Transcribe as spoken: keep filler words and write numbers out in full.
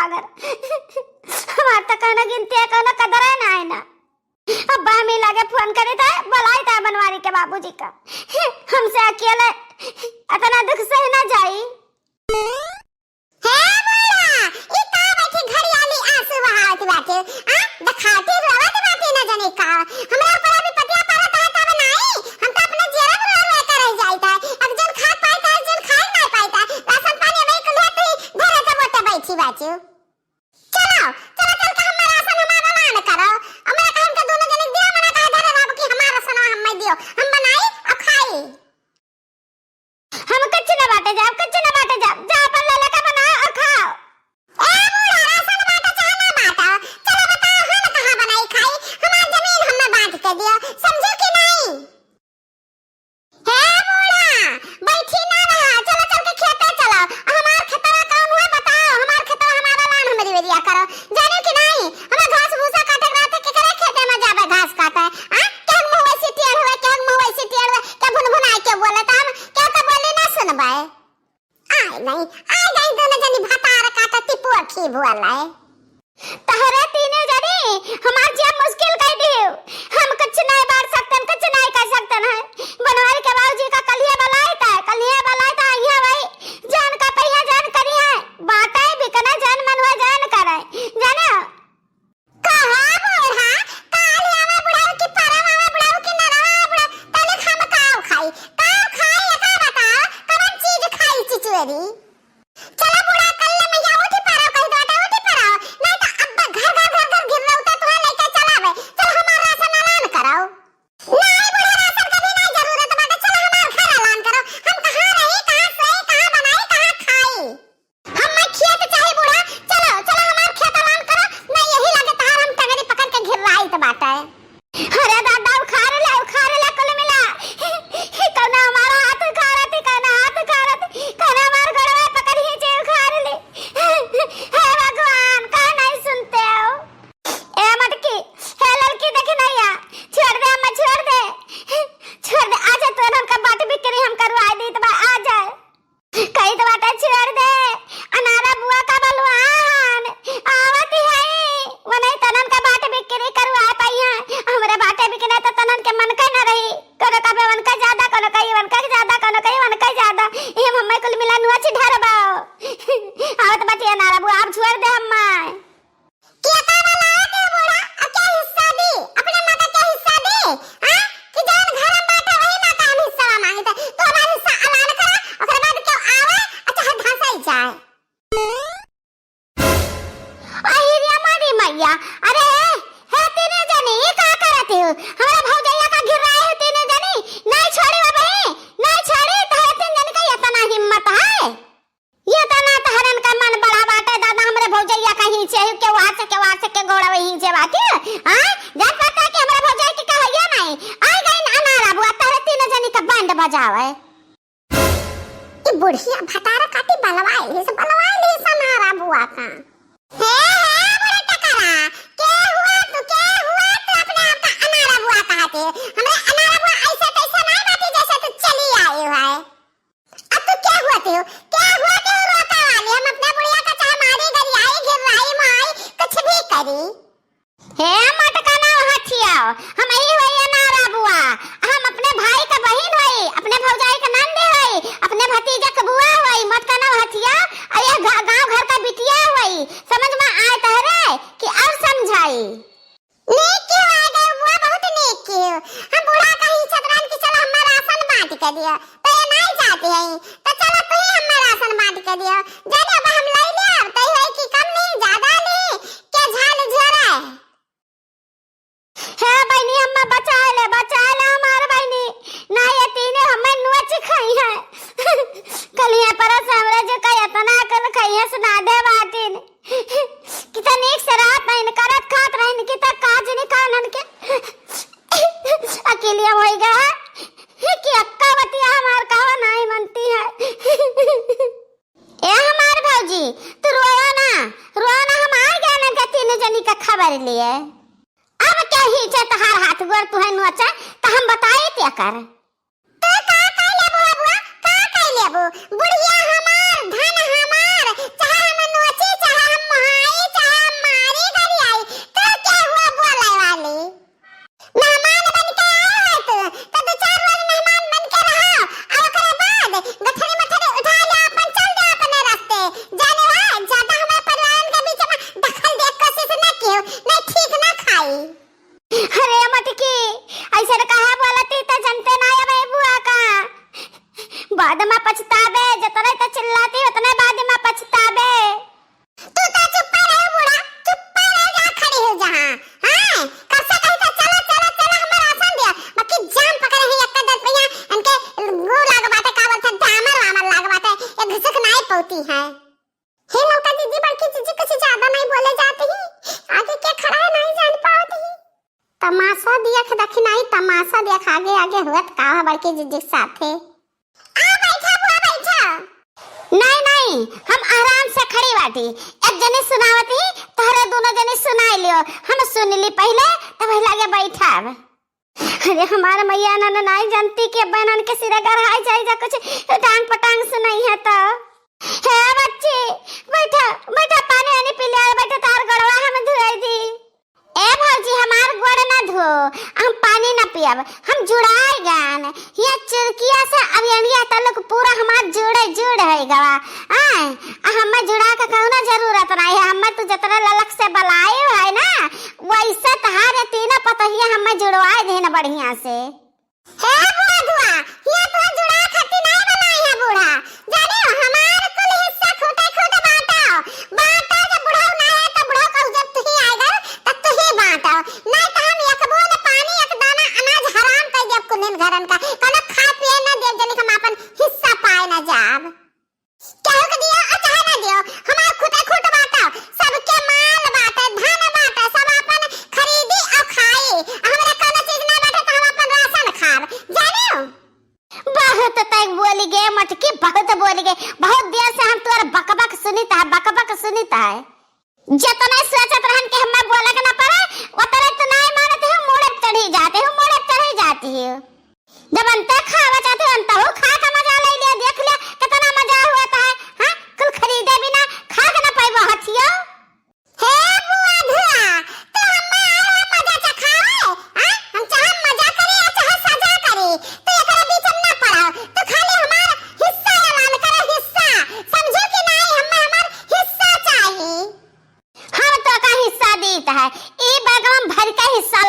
अगर हमार तो कौनो गिनती है, कौनो कदर है ना, है ना। अब हमी लगे फोन करे था, बोलाई था बनवारी के बाबूजी का। हमसे अकेले इतना दुख सह ना जाई। हे बूढ़ा, ई का बैठी घड़ियाली आंसू बहावत बाटे? आ, देखावटी रोवत बाटे न जाने का। हमरा ऊपर अभी पतिया परत है तब नाई, हम तो अपने जेरा में रो रो के रह जाइत है। अब जन खा पाइत है, जन खाए ना पाइत है। राशन पानी में कुल्हे तू धरे के मोटे बैठी बाटू। चलो, चलो, चल के हमार राशन हमार ऐलान करो। हमरा कहन के दोनों जने दिया मना कहे धरे बाबू कि हमार राशन हमें दियो, हम बनाई और खाई। हम कुछ न बाटे जाब, कुछ न बाटे जाब, जा अपन ललका बनाओ और खाओ। ए बूढ़ा, राशन बांटो चाहे ना बांटो, चलो बताओ हम कहाँ बनाई खाई, हमार जमीन हमें बांट के दियो, समझो कि नहीं? हे बूढ़ा, बैठी ना रहा, चलो चल के खेते चलो, हमार खेतवा कौन हुआ बताओ, हमार खेतवा हमारा लान हमरी बेरिया करो, जाने कि नहीं, हमें घास भूसा काटे के रहते, केकरे खेते में जाबे घास काटे, आ? केहू मुँह वैसे टेढ़ हुए, केहू मुँह वैसे टेढ़ हुए, के भुनभुनाए के बोले, तो हम केहू के बोली ना सुनबे। आय नहीं, आय नहीं, दोनों जनी भतार काटती पोखी बोले। तहरे तीने जनी हमार जिया मुश्किल कर दियो। हम कुछ नहीं बांट सकतन, कुछ नहीं कर सकतन है। बनवारी के बाबूजी का कलिया बलाए था, कलिया बलाए था, यहाँ वही जान का पहिया जान करी है। बाटे बिकने जान मनवा जान करे, जाने हो? कहा बूढ़ा, काल आवे बुढ़ऊ की परम आवे बुढ़ऊ की नरवा बुढ़ऊ, तले हम काव खाई, काव खाई, एका बताओ, कवन चीज खाई चिचुएरी? चला बूढ़ा, कल ले मैया उठी पड़ो, कही दो बेटा उठी पड़ो, नहीं तो अब घर घर घर घर घिरौता तुहे लेके चलावे। चल हमार राशन ऐलान कराओ। नहीं बूढ़ा, राशन के भी नहीं जरूरत बाटे, चल हमार घर ऐलान करो। हम कहाँ रही, कहाँ सोई, कहाँ बनाई, कहाँ खाई? हम मैं खेत चाही बूढ़ा, चलो चलो हमार खेत ऐलान करो, नहीं यही लगे तहार हम टंगरी पकड़ के घिर्राइत बाटे। अरे दादा, उखाड़ ले, उखाड़ ले, कुल मिला। कौनो हमारा हाथ उखाड़त, कौनो हाथ उखाड़त, कौनो हमार गोड़वा पकड़ खींचे, उखाड़ ले। हे भगवान, का नहीं सुनते हो? ए मटकी, हे ललकी, देख नैया, छोड़ दे अम्मा, छोड़ दे, छोड़ दे, आ जा, तू हमका बाट बिक्री हम करवाए दी, तो आ जाए। कही तो बाटे छोड़ दे, अनारा बुआ का बलवान आवत है, वनई तनन का बाटे बिक्री करवा पाई है। हमरे बाटे बिकने तो तनन के मन के न रही, कोनो कबे वनका ज्यादा, कोनो कही वनका ज्यादा, कोनो कही वनका ज्यादा। ये हम्मे कुल मिला नुआ छिढ़ार बाओ। आवत बाटे अनारा बुआ, आप छोड़ दे हम्मे। केता वाला है के बूढ़ा, अब क्या हिस्सा दी? अपने माँ का क्या हिस्सा दी? हाँ? कि जौन घर में बाटे वही माँ का हम हिस्सा मांगते। तो हमारा हिस्सा ऐलान करा, ओकरे बाद क्यों आवे, अच्छा है धंसाई जाए। अरे रे मारी मैया, अरे हे तीने जनी, ये का करत हो? हमारे भौजैया का घिराए हो तीने जनी, नहीं छोड़ी बाबा, नहीं छोड़ी, तो तीन जनी का इतना हिम्मत है? ये तो ना तहरन का मन बड़ा बाटे दादा, हमरे भौजैया का हींचे, के वार से, के वार से, के गोड़ा वही हींचे बाटे, हाँ? जात पता कि हमरे भौजाई के कहैया नहीं, आ गई ना अनारा बुआ, तहरे तीनों जनी का बैंड बजावे। ई बुढ़िया भतारा काटी बलवाए ली से, बलवाए ली से अनारा बुआ का। हे, हे, बुढ़े टकरा, के हुआ तू, के हुआ तू अपने आप का अनारा बुआ कहते? हमरे अनारा बुआ ऐसे तैसे नहीं बाटी जैसे तू चली आई है। अब तू क्या हुआ तू? क्या हुआ तू रोता वाली? हम अपना बुढ़िया का चाहे मारी, गरियाई, घिर्राई, माई, कुछ भी करी। हे मटकना हथियाओ, हम यही होई अनारा बुआ। हम अपने भाई का बहिन होई, अपने भौजाई का नंद होई, अपने भतीजा का बुआ होई, मटकना हथियाओ, और ये घ-, गाँव घर का बिटिया होई। समझ में आए तहरे कि और समझाई। नेक कियो आ गए बुआ, बहुत नेक कियो। हम बूढ़ा कहीं छतरान की चलो हमारा राशन बांट के दियो, तो ये नहीं जाते हैं, तो चलो तू ही हमारा राशन बांट के दियो। जाने अब हम ले ले, अब तो ये कि कम नहीं, ज्यादा नहीं, क्या झाल झोरा है? हे बहनी, अम्मा बचा ले, बचा ले हमार बहनी, ना ये तीने हमें नोच खाई है। कलिया पर से हमरे जो का इतना कल खाई है, सुना दे बाटिन। कितनी शराब पहन करत खात रहन, कितना काज निकालन के अकेलिया होई गया है कि अक्का बतिया हमार कहवा नहीं मनती है। ए हमार भौजी, तू रोया ना, रोया ना, हम आ गए ना के तीन जनी का खबर लिए। अब क्या ही चे तहार हाथ गोड़ तुहे नोचा, त हम बताई ते कर। तू का कह लेबू बबुआ, का कह लेबू? बुढ़िया हमार, धन हमार, चाहे हम नोची, चाहे हम मोहा, हे ललका जीजी, बड़की जीजी कुछ ज्यादा नहीं बोले जात ही, आगे के खड़ा है नहीं जान पावत ही। तमाशा देख दखिनाई, तमाशा देख आगे आगे हुअत का है बड़की जीजी के साथे। आ बैठा बुआ, बैठा। नहीं नहीं, हम आराम से खड़ी बाटी, एक जनी सुनावत ही, तोहरे दोनों जनी सुनाई लियो, हम सुन ली पहले, तब लगे बैठा। अरे हमार मैया, ना ना नाई जानती कि बहनन के सिरे गढ़ाई जाई जा कुछ टांग पटांग सुनाई है तो। हे बच्ची, बैठा, बैठा, पानी वानी पी ले, बैठा, तार गोड़वा हम धुआई दी। ए भौजी, हमार गोड़ ना धो, हम पानी ना पियब, हम जुड़ाई गान। ये चिरकिया से अब एनिया तलक पूरा हमार जुड़े जुड़ है गवा। आय, आ हमें जुड़ा के कौनो जरूरत नहीं है, हमें तू जतने ललक से बलाए है ना, वैसे तहारे तीनों पतहिया हमें जुड़वाए देन बढ़िया से। हे बुआ धुआ, हिया तोहर जुड़ा खातिर नाय बनाई है बूढ़ा। जाने हो, हमार कुल हिस्सा खूटे खूट बांटो। बांटो, जब बुढ़ऊ ना है, तो बुढ़ऊ का जब तुही आएगा, तब तुही बांटो। नहीं तो हम एक बूंद पानी, एक दाना अनाज हराम कर देब कुलिन घरन का। कोनो खाए पिए ना देब, जनिक हम आपन हिस्सा पाए ना जाब। केहू के दियो और चाहे ना दियो, हमार खुदे खुद बाटो, सबके माल बाटे, धन बाटे, सब आपन खरीदी और खाई। हमरा कोनो चीज ना बाटे तो हम आपन राशन खाब, जानियो। बहुत तक बोली गे मटकी, बहुत बोली गे। बहुत देर से हम तोर बकबक सुनित है, बकबक सुनित है। जतने सोचत रहन कि हमें बोले के ना पड़े, उतने तो नहीं मानते हो, मुड़े चढ़ी जाते हो, मुड़े चढ़ी जाती हो। जब अंते खावा चाहते हो, अंतहु खा के मजा ले लिया, देख लिया कितना मजा हुआ था, हाँ? कुल खरीदे बिना खा के ना पाइबो हथियो। हे बुआ धुआ, तू हमें आए मजा चखावे, हाँ? हम चाहे मजा करी या चाहे सजा करी, तू एकरा बीच में ना पड़ो। तू खाली हमार हिस्सा ऐलान करे, हिस्सा। समझो कि नहीं, हमें हमार हिस्सा चाहिए। हम तो का हिस्सा दीत है, ई बैगवा में भर के हिस्सा